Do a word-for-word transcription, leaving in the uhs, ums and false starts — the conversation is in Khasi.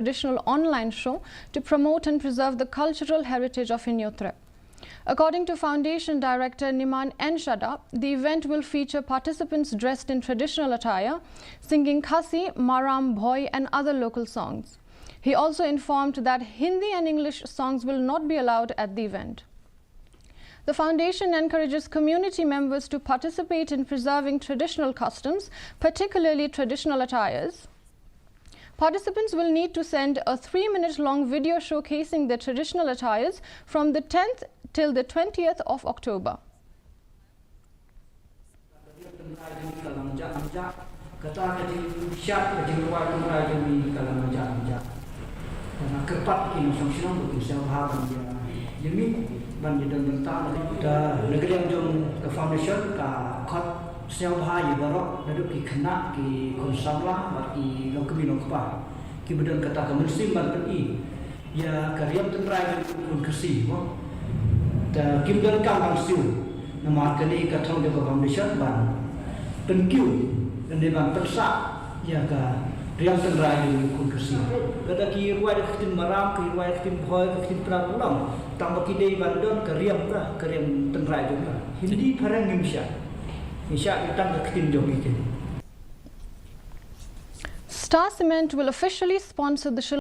traditional online show to promote and preserve the cultural heritage of Hynñiewtrep. According to Foundation Director Niman N Shada, the event will feature participants dressed in traditional attire, singing Khasi, Maram, Bhoi, and other local songs. He also informed that Hindi and English songs will not be allowed at the event. The foundation encourages community members to participate in preserving traditional customs, particularly traditional attires. Participants will need to send a three minute long video showcasing their traditional attires from the tenth till the twentieth of October. Kata ka jingshad ka jingrwai tynrai jong ngi ka la manjah manjah. Ka la kyrpad ki nongshong shnong ba kin sngewbha ban ïa, ïa mih ban ïa don bynta. Te na ka liang jong ka foundation ka khot sngewbha ïa baroh naduh ki khynnah, ki khun samla bad ki longkmie longkpa kiba don kata ka mynsiem ban pyni ïa ka riam tynrai jong ki khun Khasi mo. Te kim donkam ban siew namar kane ka thong jong ka foundation ban pynkiew lane ban pynsah ïa ka riam tynrai jong ki khun Khasi. Lada ki rwai da ka ktien Maram, ki rwai da ka ktien Bhoi, ka ktien Pnar, long, tang ba ki dei ban don ka riam ka, ka riam tynrai jong ka. Hindi phareng ngim shah. Ngi shah tang ka ktien jong ngi. Star Cement will officially sponsor the Shillong